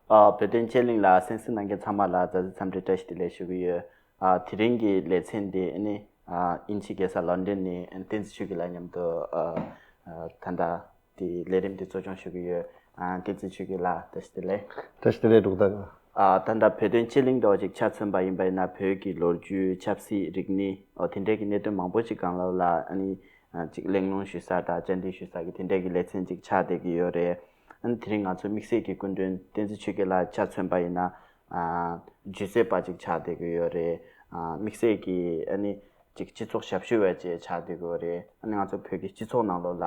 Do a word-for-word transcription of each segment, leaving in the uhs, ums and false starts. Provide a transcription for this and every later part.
ཨ། བོད་དོན་དཔྱད་གླེང་ལ་གསན་གཟིགས་གནང་མཁན་ཚང་མ་ལ་མཛའ་བརྩེ་འཚམས་འདྲི་བཀྲ་ཤིས་བདེ་ལེགས་ཞུ་གི་ཡོད། ཨ། དེ་རིང་གི་ལེ་ཚན་འདི་ཨ་ནི་ཨ་དབྱིན་ཇིའི་རྒྱལ་ས་ལོན་ཌོན་ནས་ཨ་ནི་བསྟན་འཛིན་ཆོས་སྐྱིད་ལགས་མཉམ་དུ་ཨ་ཨ་ད་ལྟ་དེ་ལས་རིམ་འདི་གཙོ་སྐྱོང་ཞུ་གི་ཡོད། ཨ་བསྟན་འཛིན་ཆོས་སྐྱིད་ལགས་བཀྲ་ཤིས་བདེ་ལེགས། བཀྲ་ཤིས་བདེ་ལེགས་འབྲུག་ཐར། ཨ་ད་ལྟ་བོད་དོན་དཔྱད་གླེང་འདྲ་བོ་ཅིག་ཆ་མཚོན་པ་ཡིན་པ་ཡིན་ན། བོད་ཀྱི་ལོ་རྒྱུས། ཆབ་སྲིད། རིག་གནས། འོ་དེ་འདྲའི་གི་གནད་དོན་མང་པོ་ཅིག་སྒང་ལ་ལ་ཨ་ནི་ཨ་ཅིག་གླེང་སློང་ཞུ་ས་དང་བཅར་འདྲི་ཞུ་ས་གི་དེ་འདྲའི་གི་ལེ་ཚན་ཅིག་ཆགས་བསྡད་ཀྱི་ཡོད་རེད། ཨ་ནི་དེ་རིང་ང་ཚོ་དམིགས་བསལ་གྱི་སྐུ་མགྲོན་བསྟན་འཛིན་ཆོས་སྐྱིད་ལགས་ཆ་མཚོན་པ་ཡིན་ན། ཨ་སྒྱུ་རྩལ་པ་ཅིག་ཆགས་བསྡད་ཀྱི་ཡོད་རེད། ཨ་དམིགས་བསལ་གྱི་ཨ་ནི་ཅིག་སྤྱི་ཚོགས་ཞབས་ཞུ་བ་ཅིག་ཆགས་བསྡད་ཀྱི་ཡོད་རེད། ཨ་ནི་ང་ཚོ་བོད་ཀྱི་སྤྱི་ཚོགས་ནང་ལོགས་ལ་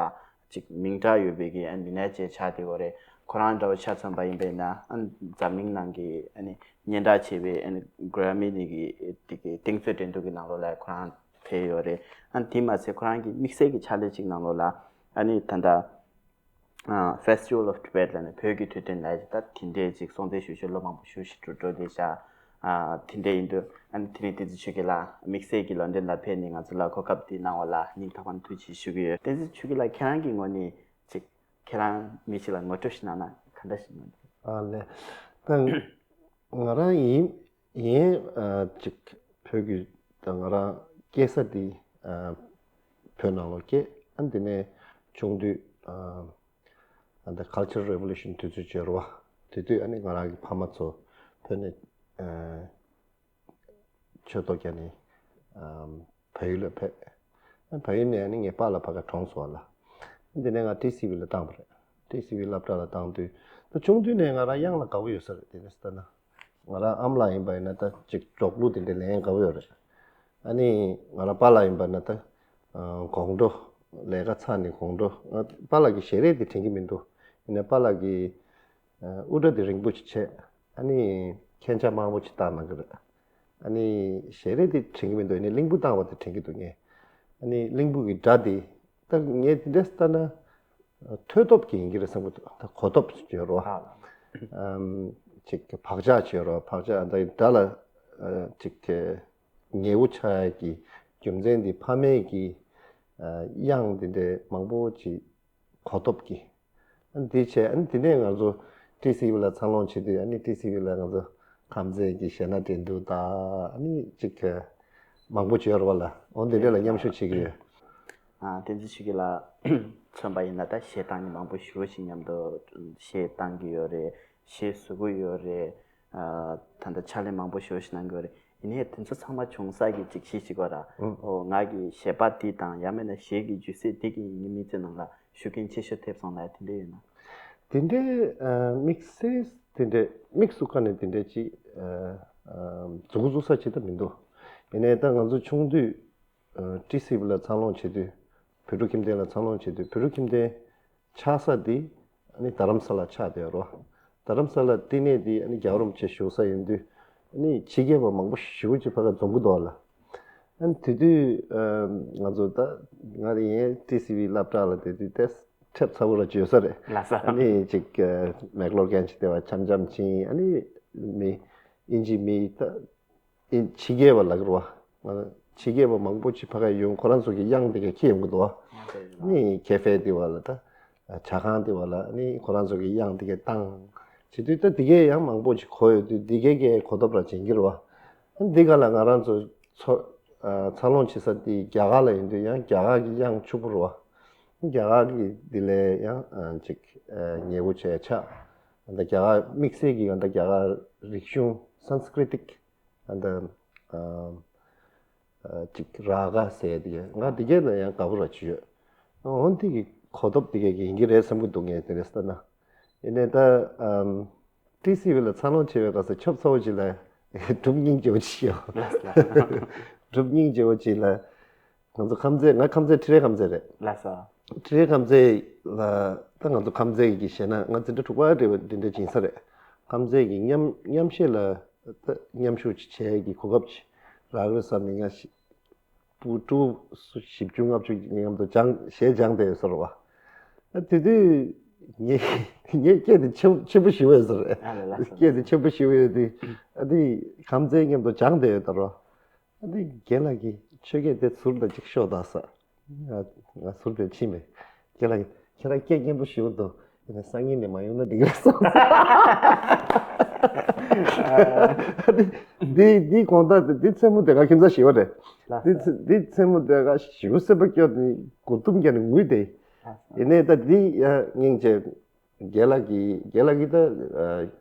ཅིག་མིང་གྲགས་ཡོད་པའི་གི་ཨ་ནི་མི་སྣ་ཅིག་ཆགས་བསྡད་ཀྱི་ཡོད་རེད། ཁོ་རང་འདྲ་བོ་ཆ་མཚོན་པ་ཡིན་པ་ཡིན་ན། ཨ་ནི་འཛམ་གླིང་ནང་གི་ཨ་ནི་སྙན་གྲགས་ཆེ་བའི་ཨ་ནི་གྷ་ར་མི་ནི་གི་དེ་གི་རྟིང་རྩོད་འགྲན་བསྡུར་གྱི་ནང་ལོགས་ལ་ཁོ་རང་ཕེབས་ཡོད་རེད། ཨ་ནི་དེ་མ་ཟད་ཁོ་རང་གི་དམིགས་བསལ་གྱི་ཕྱག་ལས་ཅིག་ནང་ལོགས་ལ་ཨ་ནི་ད་ལྟ་ཨ་Festival of Tibet ལབ་ནས་བོད་ཀྱི་དུས་སྟོན་ལབ་ཡ་ཅིག་ད་དེ་འདྲའི་ཅིག་སྲུང་བརྩི་ཞུ་ཞུ་ལོ་མང་པོ་ཞུ་ཞུ་འགྲོ་འགྲོ་བསྡད་ཤག་ཨ་དེ་འདྲ་ཡིན་དུས་ཨ་ནི་དེ་རིང་བསྟན་འཛིན་ཆོས་སྐྱིད་ལགས་དམིགས་བསལ་གྱི་ལོན་ཌོན་ལ་ཕེབས་ནས་ང་ཚོ་ལ་གོ་སྐབས་འདི་གནང་བ་ལ་སྙིང་ཐག་པ་ནས་ཐུགས་རྗེ་ཆེ་ཞུ་གི་ཡོད། བསྟན་འཛིན་ཆོས་སྐྱིད་ལགས་ཁྱེད་རང་གི་ངོས་ནས་ཅིག་ཁྱེད་རང་མི་ཞིག་ལ་ངོ་སྤྲོད་ཞིག་གནང་ན་ག་འདྲ་ཞིག་གནང་། ཨ་ལེ། ད་ང་རང་ཡིན་ཡིན་ཨ་ཅིག་བོད་ཀྱི་ད་ང་རང་སྐྱེས་ས་དེ་ཨ་བོད་ནང་ལོགས་སྐྱེས། ཨ་འདི་ནས་ཆུང་དུས་ཨ་ཨ་ད་Cultural Revolution དུས་ཚོད་བརྗོད་རོགས། དེ་དུས་ཨ་ནི་ང་རང་གི་ཕ་མ་ཚོ་བོད་ནས་ཨ་ཆོས་ཐོག་རྒྱག་ནས་ཨམ་བལ་ཡུལ་ལ་ཕེབས། ཨ་བལ་ཡུལ་ནས་ཨ་ནི་ངའི་པཱ་ལགས་ཕ་གིར་གྲོངས་སོང་བ་ལ། འདི་ནས་ང་ཊི་སི་ཝི་ལ་བཏང་བ་རེད། ཊི་སི་ཝི་སློབ་གྲྭ་ལ་བཏང་དུས་ད་ཆུང་དུས་ནས་ང་རང་དབྱངས་ལ་དགའ་བོ་ཡོད་ས་རེད། དེ་ནས་ལྟ་ན་ང་རང་ཨ་མ་ལགས་ཡིན་པ་ཡིན་ན་ད་ཅིག་འབྲོག་གླུ་དེ་འདྲ་ལེན་དགའ་བོ་ཡོད་རེད། ཨ་ནི་ང་རང་པཱ་ལགས་ཡིན་པ་ན་ད་ཨ་དགོང་དྲོ་ལས་ཀ་ཚར་ནས་དགོང་དྲོ་ང་པཱ་ལགས་ཀྱི་ཞལ་རས་དེ་དྲན་གྱི་མི་འདུག་ཡིན་ནའི་པཱ་ལགས་ཀྱི་ཨ་དབུ་སྐྲ་དེ་རིང་པོ་ཅིག་བྱས། ཨ་ནི་ཁྱེད་ཅག་མང་པོ་ཅིག་བཏང་གནང་གི་རེད། ཨ་ནི་ཞལ་རས་དེ་དྲན་གྱི་མི་འདུག་ཡིན་ནའི་གླིང་བུ་བཏང་བ་དེ་དྲན་གྱི་འདུག་ངས། ཨ་ནི་གླིང་བུ་གི་སྒྲ་དེ་ད་ངས་དེ་འདྲས་ལྟ་ན་ཐོས་སྟོབས་ཀྱི་ཡིན་གྱི་རེད་བསམ་གྱི་འདུག་ད་གོ་སྟོབས་ཅིག་ཡོད་རེད་བ། ཨམ་ཅིག་བག་ཆགས་ཅིག་ཡོད་རེད་བ། བག་ཆགས་ད་སྒྲ་ལ་ཨ་ཅིག་ཉེ་བོ་ཆགས་ཡ་གི་རྒྱུ་མཚན་དེ་ཕ་མས་ཀྱི་ཨ་དབྱངས་དེ་འདྲས་མང་པོ་ཅིག་གོ་སྟོབས་ཀྱི། ཨ་འདི་བྱས་ཨ་དེ་ནས་ང་ཚོ་ཊི་སི་ཝི་ལ་འཚར་ལོངས་བྱེད་དུས་ཨ་ནི་ཊི་སི་ཝི་ལ་ང་ཚོ་ཁམས་ཚན་གྱི་གཞས་སྣ་འགྲན་བསྡུར་དང་ཨ་ནི་ཅིག་མང་པོ་བྱས་ཡོད་རེད་བ་ལ། འོ་འདི་འདྲས་ལ་མཉམ་ཞུགས་བྱེད་ཀྱི་ཡོད། ཨ་བསྟན་འཛིན་ཆོས་སྐྱིད་ལགས་མཚོན་པ་ཡིན་ན་ད་གཞས་བཏང་མཁན་མང་པོ་ཞེ་པོ་ཞིག་མཉམ་དུ་གཞས་བཏང་གི་ཡོད་རེད། གཞས་བཟོ་གི་ཡོད་རེད། ཨ་ད་ལྟ་ཕྱག་ལས་མང་པོ་ཞེ་པོ་ཞིག་གནང་གི་ཡོད་རེད། ཡིན་ནའི་དེ་ཚོ་ཚང་མ་བྱུང་ས་གི་ཅིག་གཞི་གཅིག་པ་ར། ཨོ་ང་གི་གཞས་པ་འདི་དང་ཡང་མིན་ན་གཞས་ཀྱི་སྒྱུ་རྩལ་འདི་གི་ཡིན་ནའི་མི་ཚེ་ནང་ལ་ཤུགས་རྐྱེན་ཆེ་ཤོས་ཐེབས་སོང་ན་དེ་འདྲ་ཡོད་ན། དེ་འདྲའི་ཨ་དམིགས་བསལ་དེ་འདྲའི་དམིགས་སུ་བཀར་ནས་དེ་འདྲའི་ཅིག་ཨ་ཨ་མཛུབ་གུ་བཙུགས་ས་ཅིག་ད་མི་འདུག་ཡིན་ནའི་ད་ང་ཚོ་ཆུང་དུས་ཨ་ཊི་སི་ཝི་ལ་འཚར་ལོངས་བྱེད་དུས། བོད་ཕྲུག་ཁྱིམ་སྡེ་ལ་འཚར་ལོངས་བྱེད་དུས་བོད་ཕྲུག་ཁྱིམ་སྡེ་ཆགས་ས་དེ་ཨ་ནི་རྡ་རམ་ས་ལ་ཆགས་བསྡད་ཡོད་རེད་བ། རྡ་རམ་ས་ལ་བསྟི་གནས་དེ་ཨ་ནི་རྒྱལ་བ་རིན་པོ་ཆེ་བཞུགས་ས་ཡིན་དུས་ཨ་ནི་ཕྱི་རྒྱལ་པ་མང་པོ་ཞེ་པོ་ཅིག་ཕ་གིར་འཛོམས་ཀྱི་འདུག་བ་ལ། ཨ་ནི་དེ་དུས་ཨ་ང་ཚོ་ད་ང་རང་ཡང་ཊི་སི་ཝི་སློབ་གྲྭ་ལ་བསྡད་དུས་ཏེ་ཁྲེབ་ཚ་བོ་ར་ཅིག་ཡོད་ས་རེད། ལགས་སོ། ཨ་ནི་ཅིག་ཨ་མེག་ལོར་གན་ཅིག་བལྟས་པ་འཆམ་འཆམ་ཕྱིན། ཨ་ནི་མི་དབྱིན་ཇི་མི་ད་ཨིན་ཕྱི་རྒྱལ་བ་ལབ་ཀྱི་རེད་བ། ཕྱི་རྒྱལ་བ་མང་པོ་ཅིག་ཕ་གིར་ཡོང་ཁོ་རང་ཚོ་གི་དབྱངས་དེ་ག་ཁྱེར་ཡོང་གི་འདུག་བ། ནི་ཁེ་ཧྥེ་དེ་བ་ལ་ད་ཇ་ཁང་དེ་བ་ལ་ནི་ཁོ་རང་ཚོ་གི་དབྱངས་དེ་ག་བཏང་། བྱེད་དུས་ད་དེ་གས་ཡང་མང་པོ་ཅིག་གོ་ཡོད་དུས་དེ་གས་ཀྱི་གོ་སྟོབས་ར་སྦྱིན་གྱི་རེད་བ། འདི་ག་ལ་ང་རང་ཚོ་ཚོ་འཚར་ལོངས་བྱེད་ས་དེ་རྒྱ་གར་ལ་ཡིན་དུས་ཡང་རྒྱ་གར་གྱི་དབྱངས་ཕྱུག་པོ་རེད་བ། རྒྱ་གར་གྱི་དེ་ལས་ཡང་ཅིག་ཉེ་བོ་བྱས་ཆགས། ད་རྒྱ་གར་དམིགས་བསལ་གྱི་ད་རྒྱ་གར་རིག་གཞུང་སན་སི་ཀྲི་ཏིག་ཨ་ད་ཨ་ཨ་ཅིག་ར་ག་ཟེར་དེ་ག་ང་དེ་གས་ལ་ཡང་དགའ་པོ་ར་ཅིག་ཡོད། འོན་ཏེ་གི་གོ་སྟོབས་དེ་གས་ཀྱི་ཡིན་གྱི་རེད་བསམ་གྱི་འདུག་ངས་དེ་རེད་ལྟ་ན། ཡིན་ནའི་ད་ཨམ་ཊི་སི་ཝི་ལ་འཚར་ལོངས་བྱེད་པའི་སྐབས་སུ་ཆབ་ཚ་བོ་ཅིག་ལ་སྒྲུབ་སྙིང་རྗེ་བོ་ཅིག་ཡོད། སྒྲུབ་སྙིང་རྗེ་བོ་ཅིག་ལ། ང་ཚོ་ཁམས་ཚན། ང་ཁམས་ཚན་ཁྲི་རལ་ཁམས་ཚན་རེད། ལགས་སོ། ཁྲི་རལ་ཁམས་ཚན་ལ་ད་ང་ཚོ་ཁམས་ཚན་གྱི་གཞས་སྣ་ང་འཛིན་གྲྭ་དྲུག་པ་འདྲ་བོ་འདི་འདྲ་སྦྱིན་ས་རེད། ཁམས་ཚན་གྱི་མཉམ་མཉམ་གཞས་ལ་ད་མཉམ་ཞུགས་ཅིག་བྱེད་ཀྱི་གོ་སྐབས་ཅིག་རག་རེད་བསམ་ནས་ང་ཞིག་པུ་ཀྲུའུ་བཞི་བཅུ་ལྔ་བཅུ་མཉམ་དུ་སྦྱངས་གཞས་སྦྱངས་བསྡད་ཡོད་ས་རེད་བ། ཨ་དེ་དུས་ངས་ངས་སྐད་དེ་ཆེན་ཆེན་པོ་ཞེ་པོ་ཡོད་ས་རེད། ཨ་ལ་ལ་ས། སྐད་དེ་ཆེན་པོ་ཞེ་པོ་ཡོད་དུས་ཨ་དེ་ཁམས་ཚན་མཉམ་དུ་སྦྱངས་བསྡད་ཡོད་ད་རེད་བ། ཨ་ནི་རྒན་ལགས་ཀྱིས་ཆོས་སྐད་དེ་ཟུར་དུ་ཅིག་ཤོག་དང་ཟེར། ང་ང་ཟུར་དུ་ཕྱིན་པས། རྒན་ལགས་ཀྱིས་ཁྱེད་རང་སྐད་སྙན་པོ་ཞེ་པོ་འདུག་དེ་ནས་སང་ཉིན་ནས་མ་ཡོང་ན་འགྲིག་གི་རེད་བསམ། འདི་འདི་དགོང་དག་འདི་མཚན་མོ་དེ་ག་ཁྱིམ་ཚང་ཞིག་པ་རེད། ལགས་འདི་སོ། འདི་མཚན་མོ་དེ་ག་ཞིག་སེམས་པ་སྐྱོ་ནི་མགོ་ཐུམ་རྒྱག་ནི་ངུས་ཏེ། ལགས་སོ། ཡིན་ནའི་ད་འདི་ཡ་སྙིང་རྗེ། རྒན་ལགས་ཀྱིས་རྒན་ལགས་ཀྱིས་ད་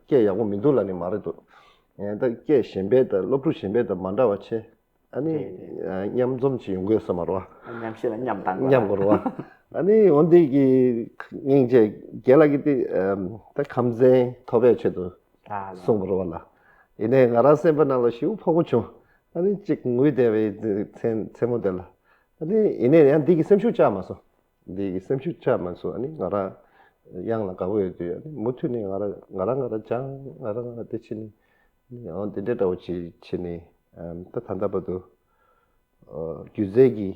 སྐད་ཡག་པོ་མི་འདུག་ལབ་ནི་མ་རེད་འདུག་ཡང་ད་སྐད་གཞན་པའི་ད་སློབ་ཕྲུག་གཞན་པའི་ད་མ་འདྲ་བ་བྱས། ཨ་ནི་རེད་རེད། མཉམ་འཛོམས་ཅིག་ཡོང་དགོས་ས་མ་རེད་བ། མཉམ་ཤེས་ལ་མཉམ་བཏང་དགོས། མཉམ་དགོས་རེད་བ། ཨ་ནི་འོན་ཏེ་གི་སྙིང་རྗེ། རྒན་ལགས་ཀྱིས་དེ་ད་ཁམས་ཚན་ཐོབ་པའི་ཆེད་དུ་ལགས་ལགས། གསུངས་པ་རེད་བ་ལ། ཡིན་ནའི་ང་རང་སེམས་པ་ནང་ལ་ཞེ་པོ་ཕོག་པོ་བྱུང་། ཨ་ནི་གཅིག་ངུས་བསྡད་པའི་མཚན་མཚན་མོ་དེ་ལ། ཨ་ནི་ཡིན་ནའི་ཡང་འདི་གི་སེམས་ཤུགས་ཆག་མ་སོང་། འདི་གི་སེམས་ཤུགས་ཆག་མ་སོང་། ཨ་ནི་ང་རང་དབྱངས་ལ་དགའ་པོ་ཡོད་དུས། ཨ་ནི་མུ་མཐུད་ནས་ང་རང་ང་རང་ང་རང་སྦྱང་། ང་རང་ང་རང་དེ་བྱེད་ནི། ཨ་ནི་འོ་འདི་འདྲའི་འདྲ་བོ་བྱེད་བྱེད་ནི། ཨམ་ད་ད་ལྟ་བར་དུ་ཨ་སྒྱུ་རྩལ་གྱི་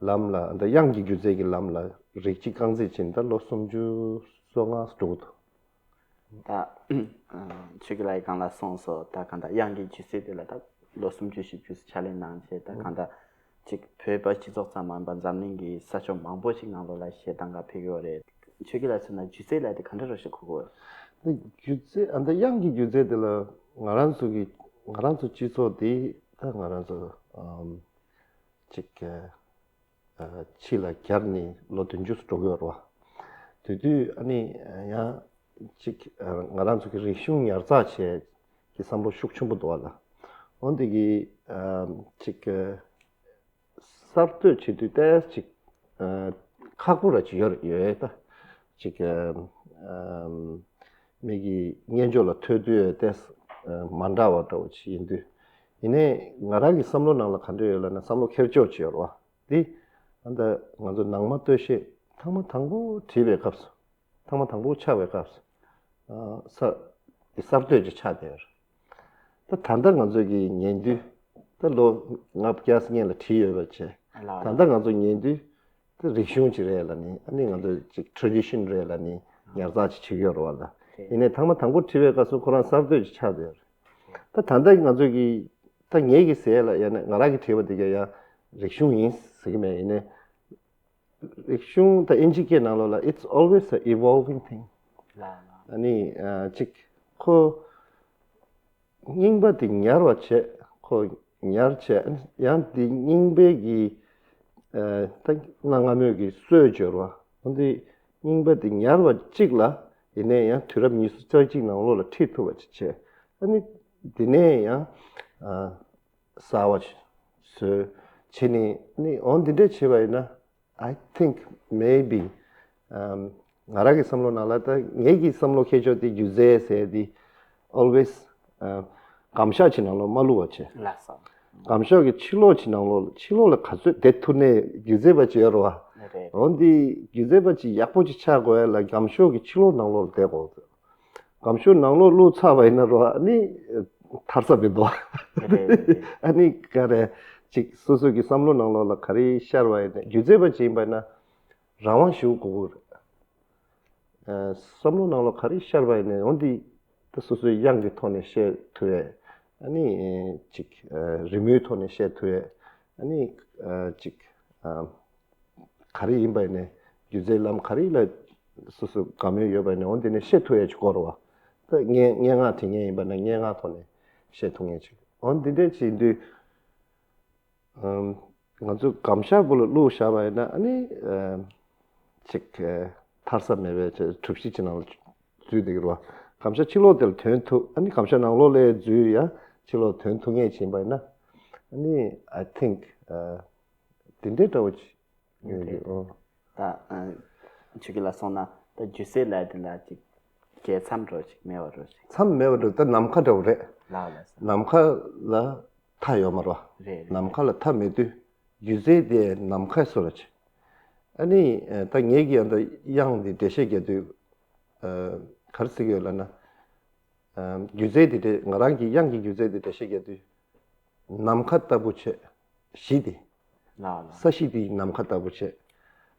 ལམ་ལ། ད་དབྱངས་ཀྱི་སྒྱུ་རྩལ་གྱི་ལམ་ལ་རིགས་གཅིག་རྐང་འཛིན་བྱེད་ནི་ད་ལོ་སུམ་ཅུ་སོ་ལྔ་འགྲོ་གི་འདུག་ད་ཆོས་སྐྱིད་ལགས་ཀྱིས་གང་ལ་གསུངས་སོ། ད་གང་ལྟར་དབྱངས་ཀྱི་སྒྱུ་རྩལ་དེ་ལ་ད་ལོ་སུམ་ཅུ་བཞི་བཅུ་ཕྱག་ལས་གནང་བྱས། ད་གང་ལྟར་ཅིག་བོད་པ་སྤྱི་ཚོགས་ཙམ་མ་ཡིན་པར་འཛམ་གླིང་གི་ས་ཕྱོགས་མང་པོ་ཞིག་ནང་ལོགས་ལ་གཞས་གཏོང་ག་ཕེབས་ཀྱི་ཡོད་རེད། ཆོས་སྐྱིད་ལགས་མཚོན་ན་སྒྱུ་རྩལ་ལབ་དེ་ག་འདྲ་རོ་ཞིག་གོ་གི་ཡོད། ད་སྒྱུ་རྩལ། ཨ་ད་དབྱངས་ཀྱི་སྒྱུ་རྩལ་དེ་ལ་ང་རང་ཚོ་གི་ང་རང་ཚོ་སྤྱི་ཚོགས་འདི་ད་ང་རང་ཚོ་ཨམ་ཅིག་ཨ་ཕྱི་ལ་གྱར་ནས་ལོ་བདུན་ཅུ་འགྲོ་གི་ཡོད་རེད་བ། དེ་དུས་ཨ་ནི་ཡང་ཅིག་ང་རང་ཚོ་གི་རིག་གཞུང་ཉར་ཚགས་བྱེད་ཀྱི་བསམ་བློ་ཤུགས་ཆེན་པོ་འདུག་བ་ལ། འོན་ཏེ་གི་ཅིག་གསར་གཏོད་བྱེད་དུས་ཏོག་ཙམ་ཅིག་ཁག་པོ་ར་ཅིག་ཡོད་ཡོད་ད། ཅིག་མིག་གི་སྙན་ཅོག་ལ་ཐོས་དུས་ཏོག་ཙམ་མ་འདྲ་བ་འདྲ་བོ་ཅིག་ཡིན་དུས། ཡིན་ནའི་ང་རང་གི་བསམ་བློ་ནང་ལ་ག་འདྲ་ཡོད་ལབ་ན། བསམ་བློ་འཁྱེར་ཕྱོགས་ཅིག་ཡོད་རེད་བ། འདི་ཨ་ད་ང་ཚོ་ནང་མ་སྟོད་གཞས་ཐེངས་མ་དང་པོ་བྲིས་པའི་སྐབས་སུ། ཐེངས་མ་དང་པོ་ཆགས་པའི་སྐབས་སུ། ཨ་ས་འདི་གསར་གཏོད་ཅིག་ཆགས་བསྡད་ཡོད་རེད། ད་ད་ལྟ་ང་ཚོས་ཀྱི་ཉན་དུས། ད་ལོ་ལྔ་བརྒྱ་སྔོན་ལ་བྲིས་ཡོད་པ་བྱས། ལགས་ད་ལྟ་ང་ཚོ་ཉན་དུས། ད་རིག་གཞུང་ཅིག་རེད་ལབ་ནི། ཨ་ནི་ང་ཚོ་ཅིག་ཊེ་རེ་ཌི་ཤན་རེད་ལབ་ནི་ཉར་ཚགས་ཅིག་བྱེད་ཀྱི་ཡོད་རེད་བ་ལ། རེད། ཡིན་ནའི་ཐེངས་མ་དང་པོ་བྲིས་པའི་སྐབས་སུ་ཁོ་རང་གསར་གཏོད་ཅིག་ཆགས་བསྡད་ཡོད་རེད། ད་ད་ལྟ་ང་ཚོ་གི་ད་ངེད་ཀྱི་ཟེར་ལ་ཡང་ན་ང་རང་གིས་བྲིས་པ་དེ་ག་ཡང་རིག་གཞུང་ཡིན་ཟེར་གྱི་མེད། ཡིན་ནའི་རིག་གཞུང་ད་ཨིན་ཇི་སྐད་ནང་ལོགས་ལ། It's always a evolving thing. ལགས་ལགས། ཨ་ནི་ཨ་ཅིག་ཁོ་རྙིང་པ་དེ་ཉར་བ་བྱས། ཁོ་ཉར་བྱས། ཡང་དེ་རྙིང་པའི་གི་ཨ་ད་གནའ་སྔ་མོའི་གི་སྲོལ་འབྱོར་བ། འོན་ཏེ་རྙིང་པ་དེ་ཉར་བ་གཅིག་ལ། ཡིན་ནའི་ཡང་དུས་རབས་ཉི་ཤུ་རྩ་གཅིག་ནང་ལོགས་ལ་ཁྲིད་ཐུབ་པ་ཅིག་བྱས། ཨ་ནི་དེ་ནས་ཡང་ཨ་གསར་བ་ཞིག་བཟོས་བྱས་ནས་ནི། འོ་འདི་འདྲས་བྱས་པ་ཡིན་ན། I think maybe ཨམ་ང་རང་གི་བསམ་བློ་ནང་ལ། ད་ངེད་ཀྱི་བསམ་བློ་འཁྱེར་ཕྱོགས་དེ་སྒྱུ་རྩལ་ཟེར་དེ་always ཨ་སྒམ་ཤག་ཅིག་ནང་ལོགས་མ་བླུགས་པ་བྱས། ལགས་སོ། སྒམ་ཤག་གི་ཕྱི་ལོགས་ཅིག་ནང་ལོགས། ཕྱི་ལོགས་ལ་ག་ཚོད་བསྡད་ཐུབ་ནའི་སྒྱུ་རྩལ་པ་ཅིག་ཡོད་རེད་བ། རེད། འོ་འདི་སྒྱུ་རྩལ་པ་ཅིག་ཡག་པོ་ཅིག་ཆགས་དགོས་ཡ་ལ་སྒམ་ཤག་གི་ཕྱི་ལོགས་ནང་ལོགས་ལ་བསྡད་དགོས། སྒམ་ཤག་ནང་ལོགས་བླུགས་ཚར་བ་ཡིན་ན་རོ། ཨ་ནི་ཐར་ས་མི་འདུག་རེད་རེད་རེད། ཨ་ནི་ག་རེ་ཅིག་སོ་སོ་གི་བསམ་བློ་ནང་ལོགས་ལ་ག་རེ་ཤར་བ་ཡིན་ན། སྒྱུ་རྩལ་པ་ཅིག་ཡིན་པ་ཡིན་ན་རང་དབང་ཞེ་པོ་དགོས་ཀྱི་རེད། ཨ་བསམ་བློ་ནང་ལོགས་ག་རེ་ཤར་བ་ཡིན་ནའི་འོ་འདི་ད་སོ་སོའི་དབྱངས་ཀྱི་ཐོག་ནས་བཤད་ཐུབ་ཡས། ཨ་ནི་ཅིག་ཨ་རི་མོའི་ཐོག་ནས་བཤད་ཐུབ་ཡས། ཨ་ནི་ཨ་ཅིག་ཨ་ག་རེ་ཡིན་པ་ཡིན་ནའི། སྒྱུ་རྩལ་ལམ་ག་རེ་ལ་སོ་སོ་དགའ་མོས་ཡོད་པ་ཡིན་ནའི་འོ་འདི་ནས་བཤད་ཐུབ་ཡས་ཅིག་དགོས་རེད་བ། ད་སྙན་སྙན་ངག་བྲིས་མཁན་ཡིན་པ་ན་སྙན་ངག་ཐོག་ནས་བཤད་ཐུབ་མཁན་ཅིག་འོ་འདི་འདྲས་བྱེད་དུས། ཨམ་ང་ཚོ་སྒམ་ཤག་སྦུག་ལ་བླུགས་བཞག་པ་ཡིན་ན། ཨ་ནི་ཨམ་ཅིག་ཨ་ཐར་ས་མེད་པའི་ཅིག་གྲུ་བཞི་ཅིག་ནང་ལ་འཛུལ་བསྡད་ཀྱི་རེད་བ། སྒམ་ཤག་ཕྱི་ལོགས་དེ་ལ་ཐོན་ཐུབ། ཨ་ནི་སྒམ་ཤག་ནང་ལོགས་ལ་འཛུལ་ཡ་ཕྱི་ལོགས་ཐོན་ཐུབ་མཁན་ཅིག་ཡིན་པ་ཡིན་ན། ཨ་ནི་I think ཨ་དེ་འདྲའི་འདྲ་བོ་ཅིག་ཡོད་རེད། ཨོ། ད་ཨ་ཆོས་སྐྱིད་ལགས་སོང་ན་ད་སྒྱུ་རྩལ་ལབ་དེ་ལ་ཅིག་རྒྱལ་མཚམས་འདྲ་ཅིག་མེད་པ་འདྲ་ཅིག་མཚམས་མེད་པ་འདྲ། ད་ནམ་མཁའ་འདྲ་བོ་རེད། ལགས་ལགས་སོ། ནམ་མཁའ་ལ་མཐའ་ཡོད་མ་རེད། རེད་རེད། ནམ་མཁའ་ལ་མཐའ་མེད་དུས་སྒྱུ་རྩལ་དེ་ནམ་མཁའི་བཟོ་འདྲ་ཅིག་ཨ་ནི་ཨ་ད་ངེད་ཀྱིས་ཡང་ད་དབྱངས་འདི་འགྲེལ་བཤད་རྒྱག་དུས་ཨ་ག་རེ་ཟེར་གྱི་ཡོད་ལབ་ན། ཨ་སྒྱུ་རྩལ་འདི་འགྲེལ། ང་རང་གི་དབྱངས་ཀྱི་སྒྱུ་རྩལ་འདི་འགྲེལ་བཤད་རྒྱག་དུས། ནམ་མཁའ་ལྟ་བུ་བྱས། གཞི་དེ། ལགས་ལགས། ས་གཞི་དེ་ནམ་མཁའ་ལྟ་བུ་བྱས།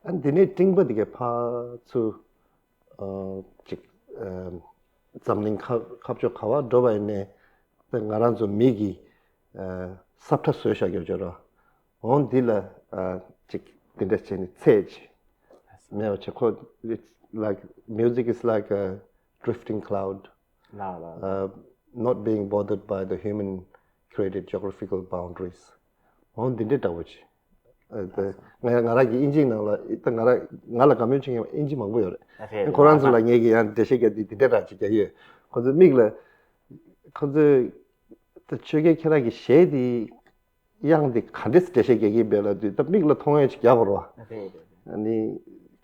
ཨ་འདི་ནས་སྤྲིན་པ་དེ་གའི་ཕར་ཚུར་ཨ་ཅིག་ཨ་འཛམ་གླིང་ཁ་ཁ་ཕྱོགས་ག་བར་འགྲོ་བ་ཡིན་ནའི། ད་ང་རང་ཚོ་མི་གི་ཨ་ས་ཁྲ་བཟོས་བཞག་རྒྱུ་བྱོས་རོགས། འོང་འདི་ལ་ཨ་ཅིག་འདི་འདྲ་བྱས་ནས་ཚད་ཅིག་མེད་པ་བྱས། ཁོ་ཨ་ like, music is like a drifting cloud, ལ་ལ་ལ། uh, not being bothered by the human created geographical boundaries. འོ་འདི་འདྲའི་འདྲ་བོ་ཅིག་ཨ་དེ་ང་ང་རང་གི་དབྱིན་ཇིའི་ནང་ལ་ད་ང་རང་ང་ལ་དགའ་མོས་བྱེད་མཁན་དབྱིན་ཇི་མང་པོ་ཡོད་རེད། རེད། ཁོ་རང་ཚོ་ལ་ངེད་ཀྱིས་ཡང་འགྲེལ་བཤད་རྒྱག་དུས་འདི་འདྲའི་འདྲ་ཅིག་རྒྱག་གི་ཡོད། ཁོ་ཚོའི་མིག་ལ་ཁོ་ཚོས་ད་ཆོས་རྒྱལ་ཁྱེད་རང་གི་གཞས་དེ་དབྱངས་དེ་ག་འདྲས་འགྲེལ་བཤད་རྒྱག་གི་ཡིན་པས་ལབ་དུས་ད་མིག་ལ་མཐོང་ཡས་ཅིག་རྒྱག་དགོས་རེད་བ། རེད་རེད་རེད། ཨ་ནི་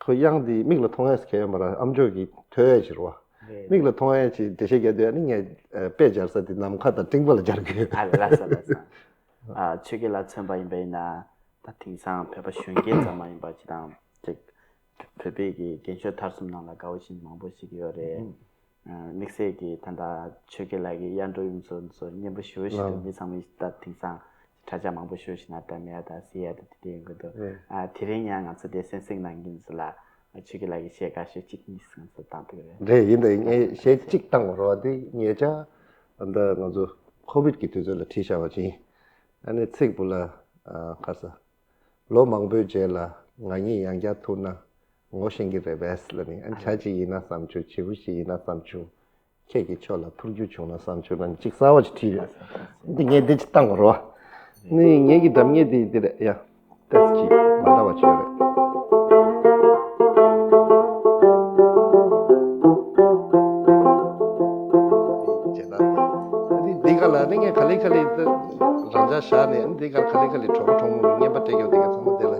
ཁོ་དབྱངས་དེ་མིག་ལ་མཐོང་ཡས་གལ་ཡོད་མ་རེད། ཨམ་ཅོག་གིས་ཐོས་ཡས་ཅིག་རེད་བ། རེད། མིག་ལ་མཐོང་ཡས་ཅིག་འགྲེལ་བཤད་རྒྱག་དུས་ཨ་ནི་ངས་ཨ་དཔེ་སྦྱར་ས་དེ་ནམ་མཁའ་དང་སྤྲིན་པ་ལ་སྦྱར་གི་ཡོད། ཨ་ལགས་སོ་ལགས་སོ། ཨ་ཆོས་རྒྱལ་ལ་མཚོན་པ་ཡིན་པ་ཡིན་ན་ད་དེང་སང་བོད་པ་གཞོན་སྐྱེས་ཙམ་མ་ཡིན་པ་ཅིག་དང་ཅིག་བོད་པའི་གི་རྒན་གཞོན་མཐར་སོན་ནང་ལ་དགའ་བོ་ཞིག་མང་པོ་ཞིག་ཡོད་རེད། ཨ་དམིགས་བསལ་གྱི་ད་ལྟ་ཆོས་རྒྱལ་ལགས་ཀྱི་སྔ་དྲོ་ཡིན་ཚོ་ཚོ་སྙན་པོ་ཞུ་ཞིག་འདུག་ཨ་མི་ཚང་མས་ད་དེང་སང་དྲ་རྒྱ་མང་པོ་ཞུ་ཞིག་ན་ད་མེད་ད་ཟེར་ཡ་ད་དེ་འདྲ་ཡིན་གི་འདུག་ཨ་དེ་རིང་ཡང་ང་ཚོ་དེ་གསན་གཟིགས་གནང་མཁན་ཚོ་ལ་ཆོས་རྒྱལ་ལགས་ཀྱི་གཞས་ཁ་ཤས་གཅིག་གཉིས་ང་ཚོ་བཏང་ཐུབ་ཀྱི་རེད། རེད། ཡིན་ད་ངས་གཞས་གཅིག་བཏང་བ་རེད་བ། དེ་ཉེ་ཆར་ད་ང་ཚོ་ཁོ་བིད་ཀྱི་དུས་ཚོད་ལ་བྲིས་བཞག་པ་ཅིག་ཡིན། ཨ་ནི་ཚིག་བུ་ལ་ཨ་ག་རེ་ཟ། ལོ་མང་པོའི་རྗེས་ལ་ང་གཉིས་ཡང་བསྐྱར་ཐུག་ན་ངོ་ཤེས་ཀྱི་རེད་པས་ལབ་ནི། ཨ་ནི་བྱ་ཅིག་ཡིན་ན་བསམ་བྱུང་། བྱིའུ་ཞིག་ཡིན་ན་བསམ་བྱུང་། ཁྱེད་ཀྱི་ཕྱོགས་ལ་འཕུར་རྒྱུ་བྱུང་ན་བསམ་བྱུང་ལབ་ནི་གཅིག་གསར་བ་ཅིག་བྲིས་ཡོད། འདི་ངས་འདི་ཅིག་བཏང་བ་རེད་བ། ནི་ངེད་ཀྱི་སྒྲ་སྙན་དེ་འདི་རེད་ཡ། ཏོག་ཙམ་ཅིག་མ་འདྲ་བ་ཅིག་ཡོད་རེད། ཅེས་ན། འདི་འདི་ག་ལ་ནི་ངས་ག་ལེ་ག་ལེ་རང་འཇགས་བཞག་ནས་འདི་ག་ག་ལེ་ག་ལེ་གྲོགས་པོ་གྲོགས་མོ་གི་རྔན་པ་སྤྲད་རྒྱུ་དེ་ག་ཚང་མ་དེ་ལ་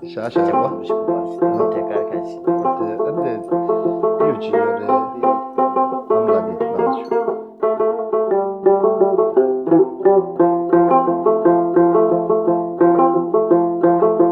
བཞག་བཞག་ཡོད་པ། དེ་ཨ་འདི་གཡུ་ཅིག་ཡོད་རེད། ཨམ་ལགས་ཀྱིས་གནང་བྱུང་། ཡ། ཞེས་ནས་བཤད་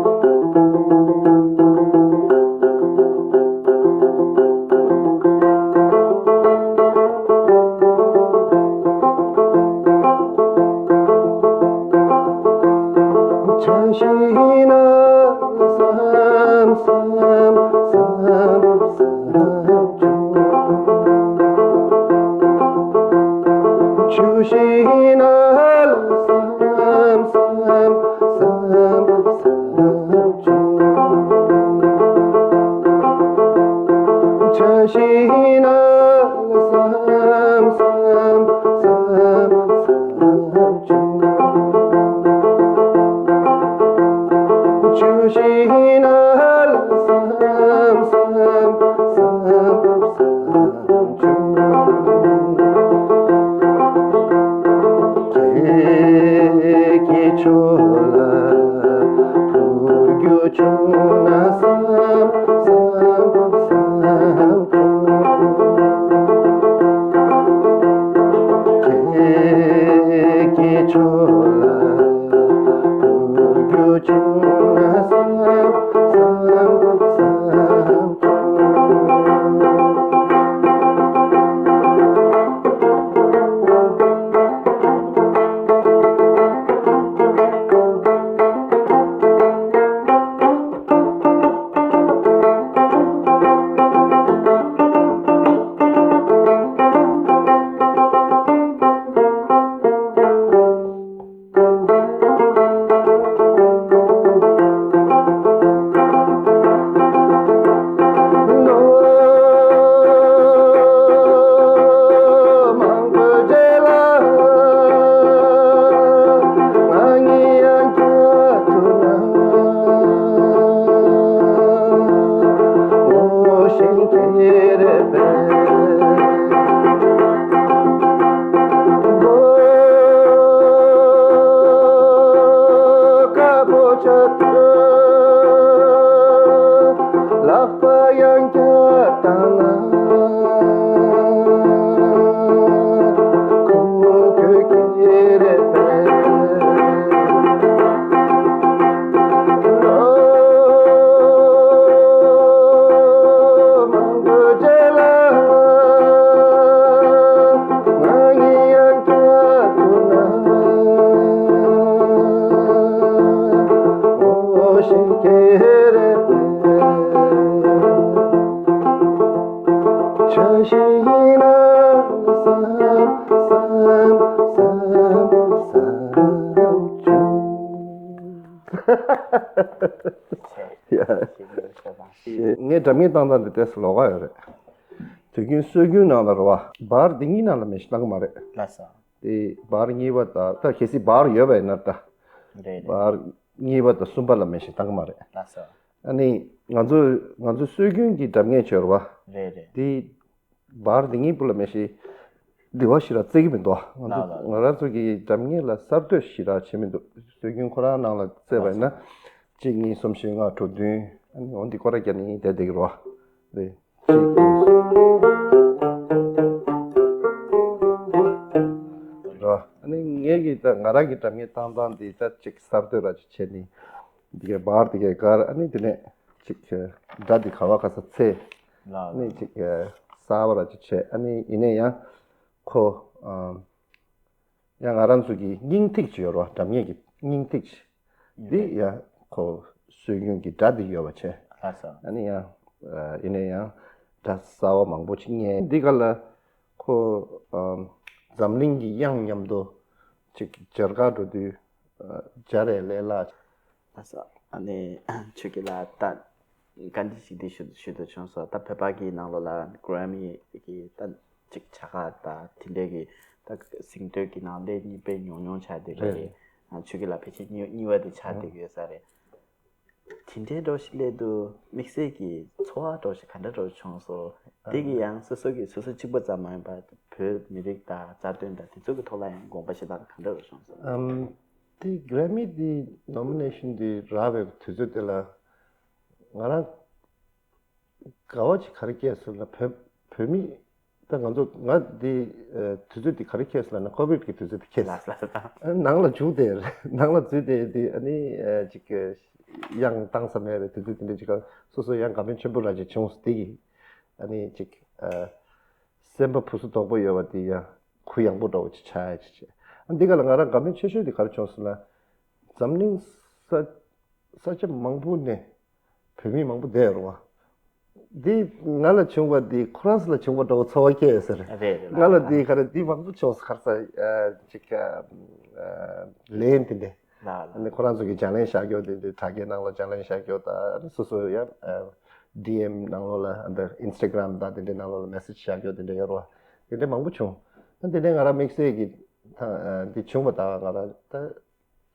པ། ཞེས། ངས་སྒྲ་སྙན་བཏང་སྟངས་འདི་ཏོག་ཙམ་ལོགས་ཀ་ཡོད་རེད། དུས་རྒྱུན་སྲོལ་རྒྱུན་ནང་ལ་རེད་བ། བར་འདི་གཉིས་ནང་ལ་མེ་ཤིང་བཏང་གི་མ་རེད། ལགས་སོ། དེ་བར་གཉིས་པ་དང་ད་གལ་སྲིད་བར་ཡོད་པ་ཡིན་ན་ད། རེད་རེད། བར་གཉིས་པ་དང་གསུམ་པ་ལ་མེ་ཤིང་བཏང་གི་མ་རེད། ལགས་སོ། ཨ་ནི་ང་ཚོ་ང་ཚོ་སྲོལ་རྒྱུན་གྱི་སྒྲ་སྙན་བྱོས་རེད་བ། རེད་རེད། དེ་བར་འདི་གཉིས་པོ་ལ་མེ་ཤིང་འདི་བ་ཞེ་དྲག་བརྩི་གི་མི་འདུག་ང་ཚོ་ལགས་ལགས། ང་རང་ཚོ་གི་སྒྲ་སྙན་ལ་གསར་གཏོད་ཞེ་དྲག་བྱེད་མི་འདུག་སྲོལ་རྒྱུན་ཁོ་རང་ནང་ལ་བརྩིས་པ་ཡིན་ན། ལགས་སོ། གཅིག་གཉིས་གསུམ་བཞི་ལྔ་དྲུག་བདུན། ཨ་ནི་འོ་འདི་སྐོར་ར་རྒྱག་ནས་བསྡད་བསྡད་ཀྱི་རེད་བ། རེད། རེད། ཨ་ནི་ངས་ཀྱི་ད་ང་རང་གི་སྒྲ་སྙན་བཏང་སྟངས་འདི་ད་ཅིག་གསར་གཏོད་ར་ཅིག་བྱས་ནས། འདི་གའི་བར་འདི་གའི་སྒར། ཨ་ནི་དེ་ནས་ཅིག་སྒྲ་འདི་ག་བ་ག་ས་ཚེ། ལགས་ཨ་ནི་ལགས། ཅིག་གསར་བ་ར་ཅིག་བྱས། ཨ་ནི་ཡིན་ན་ཡང་ཁོ་ཨམ། ཡང་ང་རང་ཚོ་གི་སྙིང་ཐིག་ཅིག་ཡོད་རེད་བ། སྒྲ་སྙན་གྱི་སྙིང་ཐིག་ཅིག་འདི་ཡང་ཁོ་སྲོལ་རྒྱུན་གྱི་སྒྲ་འདི་ཡོད་པ་བྱས། ལགས་སོ། ཨ་ནི་ཡང་ཨ་ཡིན་ན་ཡང་སྒྲ་གསར་བ་མང་པོ་ཅིག་རྙེད། འདི་ག་ལ་ཁོ་ཨམ་འཛམ་གླིང་གི་དབྱངས་མཉམ་དུ་ཅིག་སྦྱར་ག་འགྲོ་དུས་ཨ་སྦྱར་རེ་ལས་སླ། ལགས་སོ། ཨ་ནི་ཆོས་སྐྱིད་ལགས་ད་བཀའ་འདྲི་ཞིག་འདི་ཞུ་ཞུ་འདོད་བྱུང་སོང་། ད་བོད་པ་གི་ནང་ལོགས་ལ་གྷ་རེ་མི་གི་ད་ཅིག་བྱ་དགའ་ད་དེ་འདྲས་ཀྱི་ད་གཟེངས་བསྟོད་ཀྱི་ནང་སླེབས་གཉིས་དཔེ་ཉུང་ཉུང་ཆགས་བསྡད་ཀྱི་རེད། རེད། ཨ་ཆོས་སྐྱིད་ལགས་ཕལ་ཆེར་གཉིས་གཉིས་པ་དེ་ཆགས་བསྡད་ཀྱི་ཡོད་ས་རེད། དེ་འདྲའི་འགྲོ་ཞིག་སླེབས་དུས་དམིགས་བསལ་གྱི་ཚོར་བ་འགྲོ་ཞིག་ག་འདྲ་འགྲོ་བྱུང་སོང་། དེ་གི་ཡང་སོ་སོ་གི་སོ་སོ་གཅིག་པོ་ཙམ་མ་ཡིན་པར་བོད་མི་རིགས་དང་རྩ་དོན་དང་དེ་ཚོ་གི་ཐོག་ལ་ཡང་དགོངས་པ་བཞེས་སྟངས་ག་འདྲ་འགྲོ་བྱུང་སོང་། ཨམ། དེ་གྷ་རེ་མི་དེ་ནོ་མི་ནེ་ཤན་དེ་རག་པའི་དུས་ཚོད་དེ་ལ་ང་རང་དགའ་བ་ཅིག་ག་རེ་སྐྱེས་སོང་ལབ་ན། བོད་བོད་མི་ད་ང་ཚོ་ང་དེ་ཨ་དུས་ཚོད་དེ་ག་རེ་སྐྱེས་སོང་ལབ་ན། ཀོ་བིད་ཀྱི་དུས་ཚོད་དེ་སྐྱེས་ལགས་སོང་། ལགས་སོ། ཨ་ནང་ལ་བཅུག་སྟེ་ནང་ལ་འཛུལ་ཏེ་དེ་ཨ་ནི་ཨ་ཅིག་ཨ་དབྱངས་བཏང་ས་མེད་པའི་དུས་ཚོད་དེ་འདྲ་ཅིག་ག་སོ་སོ་ཡང་དགའ་ཕན་ཆེན་པོ་ར་ཅིག་བྱུང་སོང་། དེ་གི་ཨ་ནི་ཅིག་ཨ་སེམས་པ་ཕུ་སུ་དོག་པོ་ཡོད་པ་དེ་ཡང་གུ་ཡངས་པོ་འདྲ་བོ་ཅིག་ཆགས་ཡ་ཅིག་བྱས། ཨ་འདི་ག་ལ་ང་རང་དགའ་མོས་ཆེ་ཤོས་དེ་ག་རེ་བྱུང་སོང་ལབ་ན། འཛམ་གླིང་ས་ས་ཆ་མང་པོ་ནས་བོད་མི་མང་པོ་བསྡད་ཡོད་རེད་བ། འདི་ང་ལ་བྱུང་བ་འདི་ཁོ་རང་ཚོ་ལ་བྱུང་བ་འདྲ་བོ་ཚོར་བ་སྐྱེ་ཡོད་ས་རེད། རེད་རེད། ང་ལ་འདི་ག་རེ་འདི་མང་པོ་བྱུང་སོང་། ག་རེ་ཟེར་ཨ་ཅིག་ཨ་ལན་དེ་འདྲ། ལགས་ལགས། ཨ་ནི་ཁོ་རང་ཚོ་གི་བྱང་ལན་བཞག་རྒྱུ་དེ་འདྲ། དྲ་རྒྱའི་ནང་ལ་བྱང་ལན་བཞག་རྒྱུ་དང་། ཨ་ནི་སོ་སོ་ཡང་ཨ་ཌི་ཨེམ་ནང་ལོགས་ལ། ཨ་འདི་ཨིན་སི་ཊ་གྷ་རམ་དང་དེ་འདྲའི་ནང་ལོགས་ལ་མེ་སེ་ཇི་བཞག་རྒྱུ་དེ་འདྲ་ཡོད་རེད་བ། དེ་འདྲ་མང་པོ་བྱུང་། ཨ་དེ་ནས་ང་རང་དམིགས་བསལ་གྱི་ད་ཨ་འདི་བྱུང་བ་ད་ང་རང་ད་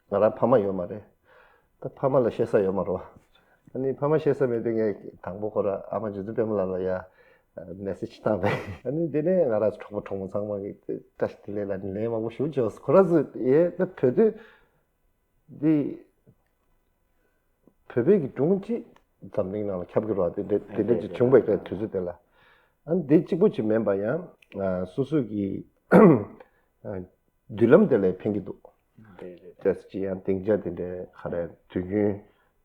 ང་རང་ཕ་མ་ཡོད་མ་རེད། ད་ཕ་མ་ལ་བཤད་ས་ཡོད་མ་རེད་བ། ཨ་ནི་ཕ་མ་བཤད་ས་མེད་དུས་ངས་དང་པོ་ཁོ་ར་ཨ་མ་རྗེ་བཙུན་པད་མ་ལགས་ལ་ཡ་མེ་སེ་ཇི་བཏང་པས། ཨ་ནི་དེ་ནས་ང་རང་གྲོགས་པོ་གྲོགས་མོ་ཚང་མ་གི་བཀྲ་ཤིས་བདེ་ལེགས་ལབ་ནས་ལན་མང་པོ་ཞུ་བྱས། ཁོ་རང་ཚོས་ཡས་ད་བོད་དོན་འདི་བོད་པའི་གི་སྒྲུང་ཅིག་འཛམ་གླིང་ནང་ལ་ཁྱབ་ཀྱི་རེད་བ། དེ་འདྲ་དེ་འདྲ་ཅིག་བྱུང་བའི་གི་དུས་ཚོད་དེ་ལ། ཨ་ནི་དེ་གཅིག་པོ་ཅིག་མིན་པ་ཡང་ཨ་སོ་སོ་གི་ཨ་མདུན་ལམ་དེ་ལ་ཕན་གྱི་འདུག་རེད་རེད། ཏོག་ཙམ་ཅིག་ཡང་སྡིངས་ཆ་དེ་འདྲའི་ག་རེ་དུས་རྒྱུན་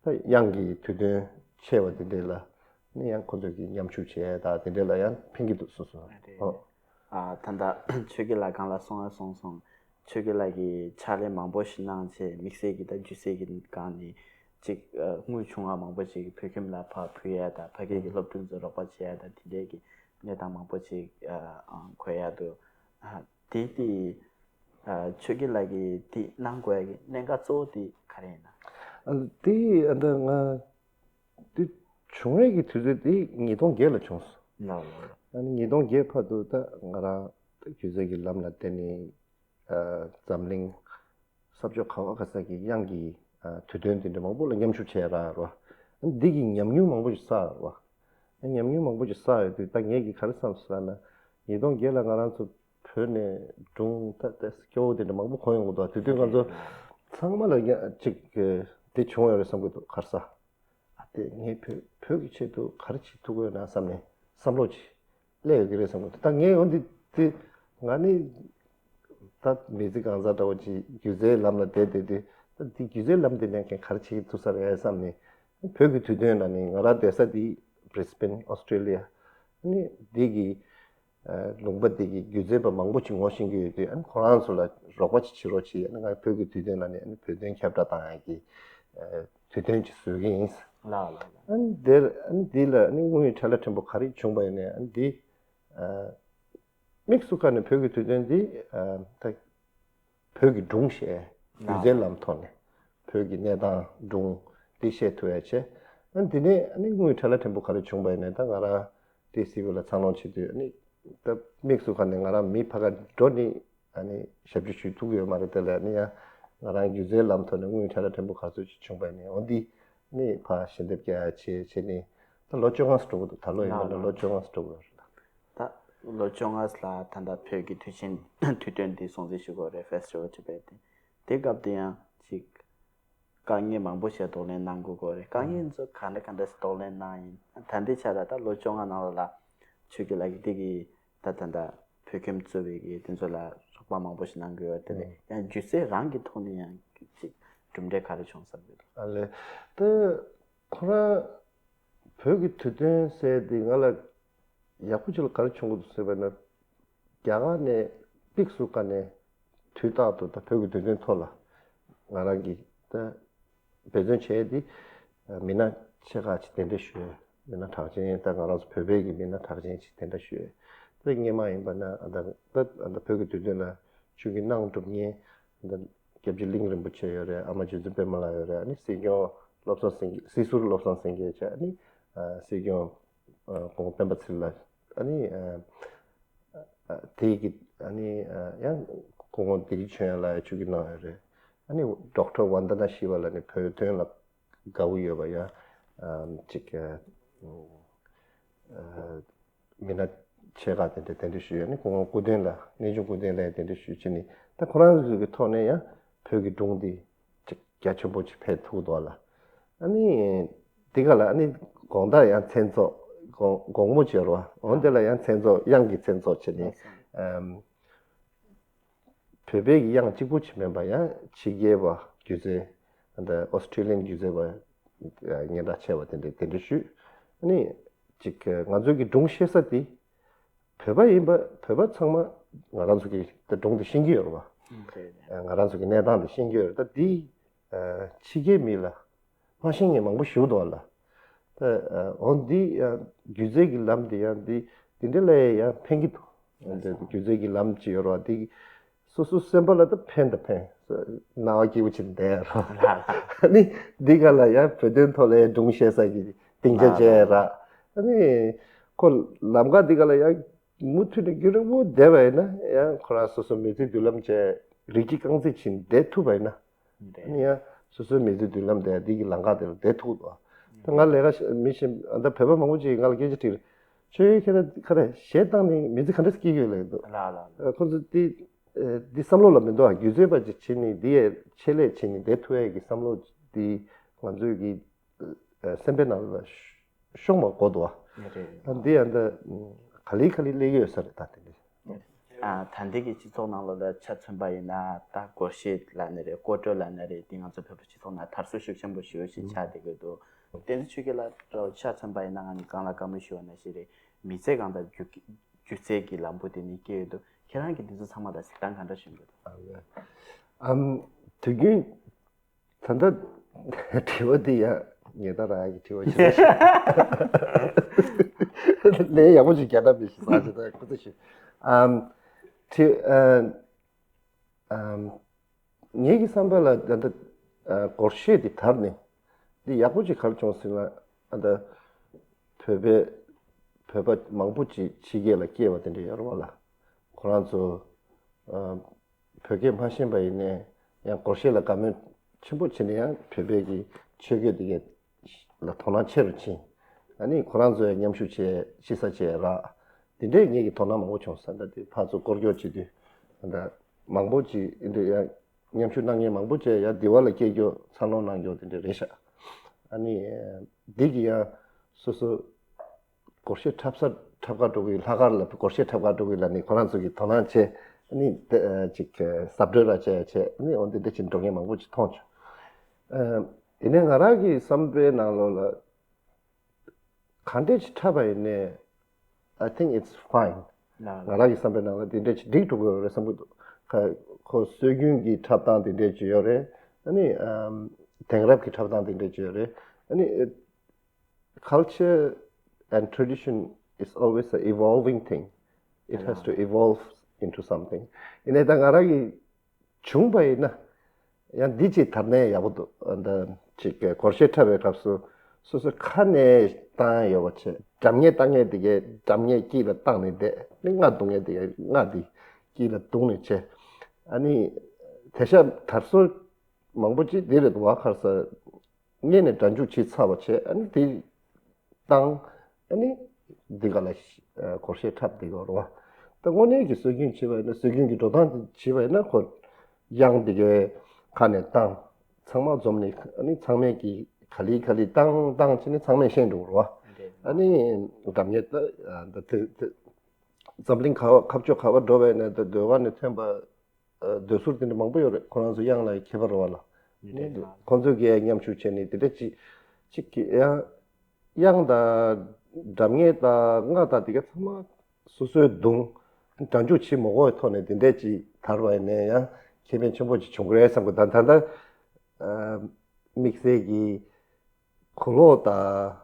ད་དབྱངས་ཀྱི་དུས་སྟོན་ཆེ་བ་དེ་འདྲའི་ལ་ནི་ཡང་ཁོ་ཚོས་ཀྱི་མཉམ་ཞུགས་བྱས་ད་དེ་འདྲའི་ལ་ཡང་ཕན་གྱི་འདུག་སོ་སོ། རེད། ཨོ། ཨ་ད་ལྟ་ཆོས་སྐྱིད་ལགས་སྒང་ལ་གསུང་ཡ་གསུངས་སོང་། ཆོས་སྐྱིད་ལགས་ཀྱིས་ཕྱག་ལས་མང་པོ་ཞིག་གནང་བྱས་དམིགས་བསལ་གྱི་ད་སྒྱུ་རྩལ་གྱི་སྒང་ནས་ཅིག་ཨ་དངུལ་བྱུང་བ་མང་པོ་ཅིག་བོད་ཁྱིམ་ལ་ཕར་ཕུལ་ཡ་ད་ཕ་གི་གི་སློབ་ཕྲུག་ཚོ་རོགས་པ་བྱེད་ཡ་ད་དེ་འདྲའི་གི་གནས་སྟངས་མང་པོ་ཅིག་ཨ་ཨ་གོ་ཡ་འདུག་ཨ་དེ་དེ་ཨ་ཆོས་སྐྱིད་ལགས་ཀྱིས་དེ་གནང་དགོས་ཡ་གི་གནད་འགག་གཙོ་བོ་དེ་ག་རེ་ཡིན་ན། ཨ་དེ་ཨ་ད་ང་དེ་བྱུང་ཡས་ཀྱི་དུས་ཚོད་དེ་ཉིས་སྟོང་བརྒྱད་ལ་བྱུང་སོང་། ལགས་ལགས་ལགས། ཨ་ནི་ཉིས་སྟོང་བརྒྱད་བར་དུ་ད་ང་རང་ད་སྒྱུ་རྩལ་གྱི་ལམ་ལ་བརྟེན་ནས་ཨ་འཛམ་གླིང་ས་ཕྱོགས་ག་བ་ག་ས་གི་དབྱངས་ཀྱི་ཨ་དུས་སྟོན་དེ་འདྲ་མང་པོ་ལ་མཉམ་ཞུགས་བྱས་རག་རོ། ཨ་ནི་འདི་གི་ཉམས་མྱོང་མང་པོ་ཞིག་བསགས་རོ། ཨ་ཉམས་མྱོང་མང་པོ་ཞིག་བསགས་ཡོད་དུས་ད་ངས་ཀྱི་ག་རེ་བསམ་སོང་ལབ་ན། ཉིས་སྟོང་བརྒྱད་ལ་ང་རང་ཚོ་བོད་ནས་སྒྲུང་ད་ལྟ་སྐྱོ་བོ་དེ་འདྲ་མང་པོ་གོ་ཡོང་གི་འདུག་དེ་དུས་ང་ཚོ་ཚང་མ་ལ་ཡ་གཅིག་གི་དེ་བྱུང་ཡོད་རེད་བསམ་གི་འདུག་ག་རེ་ཟ། ཨ་དེ་ངས་བོད་བོད་ཀྱི་ཆེད་དུ་ག་རེ་བྱེད་ཐུབ་ཀྱི་ཡོད་ན་བསམ་ནས་བསམ་བློ་ཅིག་སླེབས་ཡོད་ཀྱི་རེད་བསམ་གི་འདུག་ད་ངས་འོ་འདི་དེ་ང་ནི་ད་མི་ཚེ་གང་ཟག་འདྲ་བོ་ཅིག་སྒྱུ་རྩལ་ལམ་ལ་བསྡད་བསྡད་དུས་ད་འདི་སྒྱུ་རྩལ་ལམ་འདི་ནས་ཀྱང་ག་རེ་བྱེད་ཐུབ་ས་རེད་བསམ་ནས། བོད་ཀྱི་དུས་སྟོན་ལ་ནི་ང་རང་བསྡད་ས་འདི་Brisbane Australia ནི་འདི་གི་ཨ་ལུང་པ་འདི་གི་སྒྱུ་རྩལ་པ་མང་པོ་ཅིག་ངོ་ཤེས་ཀྱི་ཡོད་དུས། ཨ་ནི་ཁོ་རང་ཚོ་ལ་རོགས་པ་ཅིག་བྱེད་རོགས་བྱེད། ཨ་ནི་ང་བོད་ཀྱི་དུས་སྟོན་ལ་ནི་ཨ་ནི་བོད་དོན་ཁྱབ་བསྒྲགས་བཏང་ཡག་གི་ཨ་དུས་སྟོན་ཅིག་བཟོ་གི་ཡིན། ལགས་ལགས་ལགས། ཨ་ནི་དེར་ཨ་ནི་འདི་ལ་ཨ་ནི་དངུལ་ཡི་ཁྲལ་ལ་ཕྲན་བུ་ག་རེ་བྱུང་པ་ཡིན་ནའི་ཨ་ནི་འདི་ཨ་དམིགས་སུ་བཀར་ནས་བོད་ཀྱི་དུས་སྟོན་འདི་ཨ་ད་བོད་ཀྱི་སྒྲུང་བཤད། སྒྱུ་རྩལ་ལམ་ཐོག་ནས་བོད་ཀྱི་གནས་སྟངས་སྒྲུང་འདི་བཤད་ཐུབ་ཡ་བྱས། ཨ་ནི་དེ་ནས་ཨ་ནི་དངུལ་ཁྲལ་ལ་ཕྲན་བུ་ག་རེ་བྱུང་པ་ཡིན་ནའི་ད་ང་རང་ཏི་སི་ཝི་ལ་འཚར་ལོངས་བྱེད་དུས་ཨ་ནི་ད་དམིགས་སུ་བཀར་ནས་ང་རང་མི་ཕ་ག་འགྲོ་ནི་ཨ་ནི་ཞབས་ཕྱི་ཞུ་ཐུབ་ཀྱི་ཡོད་མ་རེད། དེ་ལ་ཨ་ནི་ཡང་ང་རང་སྒྱུ་རྩལ་ལམ་ཐོག་ནས་དངུལ་ཁྲལ་ལ་ཕྲན་བུ་ག་ཚོད་ཅིག་བྱུང་པ་ཡིན་ནའི་འོ་འདི་ནི་ཕ་ཞལ་འདེབས་རྒྱག་ཡ་བྱེད་བྱེད་ནི་ད་ལོ་བཅོ་ལྔ་ཙམ་འགྲོ་གི་འདུག་ད་ལོ་ཡིན་པ་ན་ལོ་བཅོ་ལྔ་ཙམ་འགྲོ་གི་རེད། ད་ལོ་བཅོ་ལྔ་ལ་ད་ལྟ་བོད་ཀྱི་དུས་ཆེན་དུས་སྟོན་འདི་སྲུང་བརྩི་ཞུ་དགོས་རེད། Festival Tibet དེ་དེ་སྐབས་དེ་ཡང་ཅིག་དཀའ་ངལ་མང་པོ་ཞིག་གདོང་ལེན་གནང་དགོས་ཀྱི་རེད། དཀའ་ངལ་ཚོ་ག་འདྲ་ག་འདྲ་ཞིག་གདོང་ལེན་གནང་ཡིན། ད་ལྟའི་ཆར་ད་ལོ་བཅོ་ལྔ་ནང་ལ་ལ་ཆོས་ཀྱི་ལག་གི་དེ་གི་ད་ད་ད་བོད་ཁྱིམ་གཙོས་པའི་གི་དེ་ཚོ་ལ་རོགས་པ་མང་པོ་ཞིག་གནང་གི་ཡོད། དེ་ལས་ཡང་སྒྱུ་རྩལ་རང་གི་ཐོག་ནས་ཡང་ཅིག་གྲུབ་འབྲས་ག་རེ་བྱུང་བསམ་གི་འདུག་ཨ་ལས། ད་ཁོ་རང་བོད་ཀྱི་དུས་སྟོན་ཟེར་དེ་ང་ལ་ཡག་པོ་ཅིག་ལ་ག་རེ་བྱུང་གི་འདུག་ཟེར་བ་ན། རྒྱ་གར་ནས་དམིགས་སུ་བཀར་ནས་དུས་རྟག་ཏུ་ད་བོད་ཀྱི་དུས་སྟོན་ཐོག་ལ་ང་རང་གིས་ད་འབད་བརྩོན་བྱས་ཏེ་མི་སྣ་ཆེ་ཁག་ཅིག་གདན་འདྲེན་ཞུས། མི་སྣ་གྲགས་ཅན་ད་ང་རང་ཚོ་བོད་པའི་གི་མི་སྣ་གྲགས་ཅན་ཅིག་གདན་འདྲེན་ཞུས། ད་སྔོན་མ་ཡིན་པ་ན་ད་ད་ད་བོད་ཀྱི་དུས་སྟོན་ལ་ཆུ་གི་གནང་སྒྲུབ་མཁན་ད་སྐྱབས་རྗེ་གླིང་རིན་པོ་ཆེ་ཡོད་རེད། ཨ་མ་རྗེ་བཙུན་པད་མ་ལགས་ཡོད་རེད། ཨ་ནི་སྲིད་སྐྱོང་བློ་བཟང་སེང་གེ་སྲིད་ཟུར་བློ་བཟང་སེང་གེ་བྱས། ཨ་ནི་སྲིད་སྐྱོང་སྐུ་ངོ་སྤེན་པ་ཚེ་རིང་ལགས། ཨ་ནི་དེ་གི་ཨ་ནི་ཡང་སྐུ་ངོ་བདེ་སྐྱིད་ཆོས་དབྱངས་ལགས་ཡང་ཆུ་གི་གནང་ཡོད་རེད། ཨ་ནི་ཌོག་ཊར་ཝན་དྷ་ན་ཤི་ཝ་ལགས་ནི་བོད་དོན་ལ་དགའ་བོ་ཡོད་པ་ཡང་ཅིག་མི་སྣ་ཆེ་ཁག་དེ་འདྲ་གདན་འདྲེན་ཞུས་ཡོད། ཨ་ནི་སྐུ་ངོ་སྐུ་བསྟན་ལགས་གནས་ཆུང་སྐུ་བསྟན་ལགས་གདན་འདྲེན་ཞུས་བྱས་ནི་ད་ཁོ་རང་ཚོ་གི་ཐོག་ནས་ཡང་བོད་ཀྱི་སྒྲུང་འདི་ཅིག་རྒྱ་ཆེན་པོ་ཅིག་ཕེབས་ཐུབ་འདུག་ལ། ཨ་ནི་འདི་ག་ལ་ཨ་ནི་དགོང་དག་ཡང་མཚན་ཚོགས་དགོང་དགོང་མོ་བྱེད་རོགས། འོ་འདི་ལ་ཡང་མཚན་ཚོགས་གཡང་གི་མཚན་ཚོགས་བྱེད་ནི་ཨམ། བོད་པའི་གི་གཡང་གཅིག་པུ་ཅིག་མིན་པ་ཡང་ཕྱི་རྒྱལ་བ་སྒྱུ་རྩལ་འདི་ཨོ་སི་ཁྲི་ལི་ཡན་སྒྱུ་རྩལ་བ་སྙན་གྲགས་ཆེ་བ་དེ་འདྲ་གདན་འདྲེན་ཞུས། ཨ་ནི་ཅིག་ང་ཚོའི་གི་སྒྲུང་བཤད་ས་དེ་བོད་པ་ཡིན་པ་བོད་པ་ཚང་མ་ང་རང་ཚོ་གི་སྒྲུང་དེ་ཤེས་ཀྱི་ཡོད་རེད་བ། ང་རང་ཚོ་གི་གནས་སྟངས་དེ་ཤེས་ཀྱི་ཡོད་རེད། ད་འདི་ཕྱི་རྒྱལ་མི་ལ་མ་ཤེས་མཁན་མང་པོ་ཞིག་འདུག་ལ། ད་འོ་འདི་ཡང་སྒྱུ་རྩལ་གྱི་ལམ་དེ་ཡང་འདི་འདི་འདྲ་ལ་ཡང་ཕན་གྱི་འདུག་འདི་སྒྱུ་རྩལ་གྱི་ལམ་ཅིག་ཡོད་རེད་བ། འདི་སོ་སོ་སེམས་པ་ལ་ད་ཕན་དང་ཕན། སྣང་བ་སྐྱིད་པོ་ཅིག་བསྡད་རོགས། ནི་འདི་ག་ལ་ཡང་བོད་དོན་ཐོག་ལ་ཡང་སྒྲུང་བཤད་ས་གི་སྡིངས་ཆ་བྱས་ར། ནི་ཁོ་ལམ་ཁ་འདི་ག་ལ་ཡང་མུ་མཐུད་ནས་རྒྱུན་རིང་པོ་བསྡད་པ་ཡིན་ན་ཡང་ཁོ་རང་སོ་སོ་མི་ཚེ་མདུན་ལམ་བྱས་རིགས་ཀྱི་རྐང་རྩེད་ཕྱིན་བསྡད་ཐུབ་པ་ཡིན་ན། ཨ་ནི་ཡང་སོ་སོའི་མི་ཚེ་མདུན་ལམ་དེ་འདི་གི་ལམ་ཁ་དེ་ལ་བསྡད་ཐུབ་འདུག་ད་ང་ལས་ཀ་མི་ཤེས་ད་བོད་པ་མང་པོ་ཅིག་ང་ལ་སྐད་ཆ་དྲིས། ཁྱོད་ཁྱེད་རང་ཁ་རེ་གཞས་བཏང་ནས་མི་ཚེ་ག་འདྲ་སྐྱེལ་གྱི་ཡོད་ལབ་འདུག་ལ་ལ། ཁོ་ཚོ་འདི་འདི་བསམ་བློ་ལ་མི་འདུག་སྒྱུ་རྩལ་པ་ཅིག་བྱེད་ནས་འདི་ཡའི་ཆེད་ལས་བྱེད་ནས་བསྡད་ཐུབ་ཡས་ཀྱི་བསམ་བློ་འདི་ང་ཚོའི་གི་སེམས་པའི་ནང་ལ་ཤོང་བ་དགོས་འདུག་ཨ། འདི་ཡང་འདི་ག་ལེ་ག་ལེ་སླེབས་ཡོད་ས་རེད་ད་དེ་འདྲ། ཨ། ད་ལྟའི་གི་སྤྱི་ཚོགས་ནང་ལོགས་ལ་ཆ་མཚོན་པ་ཡིན་ན་ད་སྒོར་གཞས་ལབ་ནི་རེད། སྐོར་བྲོ་ལབ་ནི་རེད། འདི་ང་ཚོ་བོད་པ་སྤྱི་ཚོགས་ནང་དར་སྲོལ་ཤུགས་ཆེན་པོ་ཞེ་པོ་ཞིག་ཆགས་བསྡད་ཀྱི་འདུག་བསྟན་འཛིན་ཆོས་རྒྱལ་ལགས་ཆ་མཚོན་པ་ཡིན་ན་ང་ནི་གང་ལ་བཀའ་མོལ་ཞུ་བ་ནང་བཞིན་རེད། མི་ཚེ་གང་དང་སྒྱུ་སྒྱུ་རྩལ་གྱི་ལམ་བུ་དེ་ནི་སྐྱེལ་ཡོད་འདུག་ཁྱེད་རང་གིས་འདི་ཚོ་ཚང་མ་ལ་གཟིགས་སྟངས་ག་འདྲ་ཞིག་ཡོད་འདུག་ཨམ། དུས་རྒྱུན་ད་ལྟ་དྲི་བ་འདི་ཡང་ངེད་ད་རང་གི་དྲི་བ་ཞིག་རེད། ལན་ཡག་པོ་ཞིག་རྒྱག་ཐབས་མེད་ཞིག་ཟ་ཞིག་ད་ཁུ་ཚུར་ཞིག་ཨམ། དྲི་ཨམ། ངེད་ཀྱི་བསམ་པ་ལ་ད་ལྟ་སྒོར་གཞས་འདི་དར་ནས་འདི་ཡག་པོ་ཅིག་ག་རེ་བྱུང་ཟེར་ན། ཨ་ད་བོད་པའི་བོད་པ་མང་པོ་ཅིག་ཕྱི་རྒྱལ་ལ་སྐྱེས་པ་དེ་འདྲ་ཡོད་རེད་བ་ལ། ཁོ་རང་ཚོ་ཨ་བོད་སྐད་མ་ཤེས་པ་ཡིན་ནའི་ཡང་སྒོར་གཞས་ལ་དགའ་མོས་ཆེན་པོ་བྱས་ནས་ཡང་བོད་པའི་གི་ཆོས་གོས་དེ་གའི་ལ་དོ་སྣང་ཆེ་རུ་ཕྱིན། ཨ་ནི་ཁོ་རང་ཚོ་ཡང་མཉམ་ཞུགས་བྱས་ཤི་ས་བྱས་རག་དེ་འདྲས་ངེད་ཀྱི་དོ་སྣང་མང་པོ་བྱུང་ས་འདྲ་དེ་ཕར་ཚུར་སྐོར་སྐྱོད་བྱེད་དུས་འདྲ་མང་པོ་ཅིག་འདྲ་ཡང་མཉམ་ཞུགས་གནང་མཁན་མང་པོ་བྱས་ཡང་འདི་བ་ལ་སྐྱེལ་རྒྱུ་འཚར་ལོངས་གནང་རྒྱུ་དེ་འདྲས་རེད་ཤག་ཨ་ནི་འདི་གི་ཡང་སོ་སོ་སྒོར་གཞས་འཁྲབ་ས་འཁྲབ་གར་འགྲོ་གི་ལྷག་དཀར་ལ་སྒོར་གཞས་འཁྲབ་གར་འགྲོ་གི་ལ་ནི་ཁོ་རང་ཚོ་གི་དོ་སྣང་བྱས་ཨ་ནི་ཅིག་ཟབ་སྦྲེལ་ར་བྱས་བྱས་ཨ་ནི་འོ་འདི་འདྲས་ཅིག་འགྲོ་མཁན་མང་པོ་ཅིག་མཐོང་བྱུང་། ཡིན་ནའི་ང་རང་གི་བསམ་པའི་ནང་ལོགས་ལ་ག་འདྲས་ཅིག་འཁྲབ་པ་ཡིན་ནའི་I think it's fine. ང་རང་གི་བསམ་པའི་ནང་ལ་དེ་འདྲས་ཅིག་འགྲིག་འགྲོ་གི་རེད་བསམ་གི་འདུག་ཁོ་སྲོལ་རྒྱུན་གྱི་འཁྲབ་སྟངས་དེ་འདྲས་ཅིག་ཡོད་རེད། ཨ་ནི་དེང་རབས་ཀྱི་འཁྲབ་སྟངས་དེ་འདྲས་ཅིག་ཡོད་རེད། ཨ་ནི་culture and tradition is always a evolving thing. It has to evolve into something. ཡིན་ནའི་ད་ང་རང་གི་བྱུང་པ་ཡིན་ན་ཡང་འདི་ཅིག་དར་ནས་ཡག་པོ་འདུག་འདི་ཅིག་སྒོར་གཞས་འཁྲབ་པའི་སྐབས་སུ་ སོ་སོའི་ཁ་ནས་བཏང་ཡོད་པ་བྱས། སྒྲ་སྙན་བཏང་མཁན་དེ་གས་སྒྲ་སྙན་དཀྱིལ་ལ་བཏང་ནས་བསྡད། ཨ་ནི་རྔ་བརྡུང་མཁན་དེ་གས་རྔ་དེ་དཀྱིལ་ལ་བརྡུངས་ནས་བྱས། ཨ་ནི་དེང་སང་དར་སྲོལ་མང་པོ་ཅིག་འདི་རེད་འདུག་བ། ཁ་སང་སྔོན་ནས་སྒྲ་འཇུག་བྱས་ཚར་བ་བྱས། ཨ་ནི་དེ་བཏང་། ཨ་ནི་འདི་ག་ལ་ཤ- ཨ་སྒོར་གཞས་འཁྲབ་བསྡད་ཀྱི་ཡོད་རེད་བ། ད་དངོས་གནས་ཀྱི་སྲོལ་རྒྱུན་བྱས་པ་ཡིན་ན། སྲོལ་རྒྱུན་གྱི་འགྲོ་སྟངས་དེ་བྱས་པ་ཡིན་ན། ཁོ་དབྱངས་དེ་གའི་ཁ་ནས་བཏང་། ཚང་མ་འཛོམས་ནས། ཨ་ནི་ཚང་མས་ཀྱིས་ག་ལེ་ག་ལེ་བཏང་བཏང་བྱས་ནས་ཚང་མས་ཤེས་འགྲོ་གི་རེད་བ། རེད། ཨ་ནི་སྒྲ་སྙན་ད་ད་དེ་དེ་འཛམ་གླིང་ག་བ་ཁ་ཕྱོགས་ག་བ་འགྲོ་བ་ཡིན་ན། ད་ཟློས་གར་ནས་ཐོན་པ། ཨ་ཟློས་ཟུར་དེ་འདྲ་མང་པོ་ཡོད་རེད། ཁོ་རང་ཚོ་དབྱངས་ལ་མཁས་པ་རེད་བ་ལ། རེད། ཁོ་ཚོས་ཀྱིས་མཉམ་ཞུགས་བྱས་ནས་དེ་འདྲ་ཅིག་ཅིག་གི་ཡང་དབྱངས་དང་སྒྲ་སྙན་དང་རྔ་དང་དེ་ག་ཚང་མ་སོ་སོའི་བརྡུངས། སྒྲ་འཇུག་བྱེད་མ་དགོས་པའི་ཐོག་ནས་དེ་འདྲ་ཅིག་དར་བ་ཡིན་ན་ཡང་ཁེ་ཕན་ཆེན་པོ་ཅིག་བྱུང་གི་རེད་བསམ་གི། ད་ད་ལྟ་ཨ་དམིགས་བསལ་གྱི་གོང་ལོག་དང་།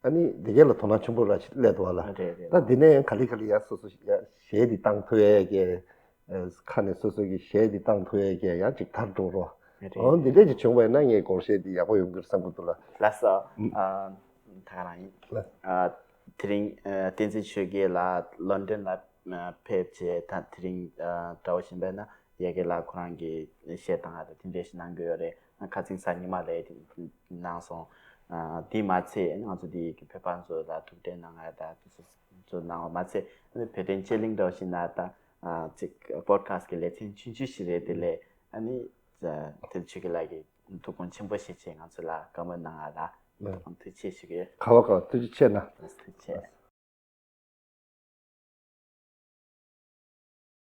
ཨ་ནི་འདི་གས་ལ་དོ་སྣང་ཆེན་པོ་ར་ཞིག་སླེབས་འདུག་བ་ལ། རེད་རེད། ད་འདི་ནས་ཡང་ག་ལེ་ག་ལེ་ཡང་སོ་སོ་ཡང་གཞས་འདི་བཏང་ཐུབ་ཡས་ཀྱི། ཨ་ཁ་ནས་སོ་སོ་གི་གཞས་འདི་བཏང་ཐུབ་ཡས་ཀྱི་ཡང་ཅིག་དར་འགྲོ་རོགས། རེད། འོ་འདི་འདྲས་ཅིག་བྱུང་བས་ན་ངས་སྒོར་གཞས་འདི་ཡག་པོ་ཡོང་གི་རེད་བསམ་གི་འདུག་ལ། ལགས་སོ། ཨ་ད་ག་རང་ཡིན། ལགས། ཨ་དེ་རིང་ཨ་བསྟན་འཛིན་ཆོས་རྒྱལ་ལགས་ལོན་ཌོན་ལ་ཨ་ཕེབས་བྱས། ད་དེ་རིང་ཨ་དགྲ་བོ་གཞན་པས་ན་ཡ་གི་ལ་ཁོ་རང་གི་གཞས་བཏང་ཡ་དེ་འདྲས་ཞིག་གནང་གི་ཡོད་རེད། ང་ཁ་སང་གཟའ་ཉི་མ་ལ་དེ་གནང་སོང་། ཨ་དེ་མ་ཚད་ང་ཚོ་དེ་གི་བོད་པ་ཚོ་ལ་ཐུག་འཕྲད་གནང་ཡ་ད་དེ་ཚོ་ཚོ་གནང་བ་མ་ཚད། ཨ་ནི་བོད་དོན་དཔྱད་གླེང་འདྲ་བོ་ཞིག་ན་ད་ཨ་ཅིག་པོ་ཌི་ཁ་སི་ཊི་གི་ལེ་ཚན་ཆུང་ཆུང་ཞིག་རེད། དེ་ལས་ཨ་ནི་ཨ་དེ་ཆོས་རྒྱལ་ལགས་ཀྱིས་ཐུགས་དགོངས་ཆེན་པོ་བཞེས་བྱས་ང་ཚོ་ལ་བཀའ་མོལ་གནང་ཡ་ལ་ཐུགས་རྗེ་ཆེ་ཞུ་གི་ཡོད། ག་བ་ག་བ་ཐུགས་རྗེ་ཆེ་གནང་། ཐུགས་རྗེ་ཆེ།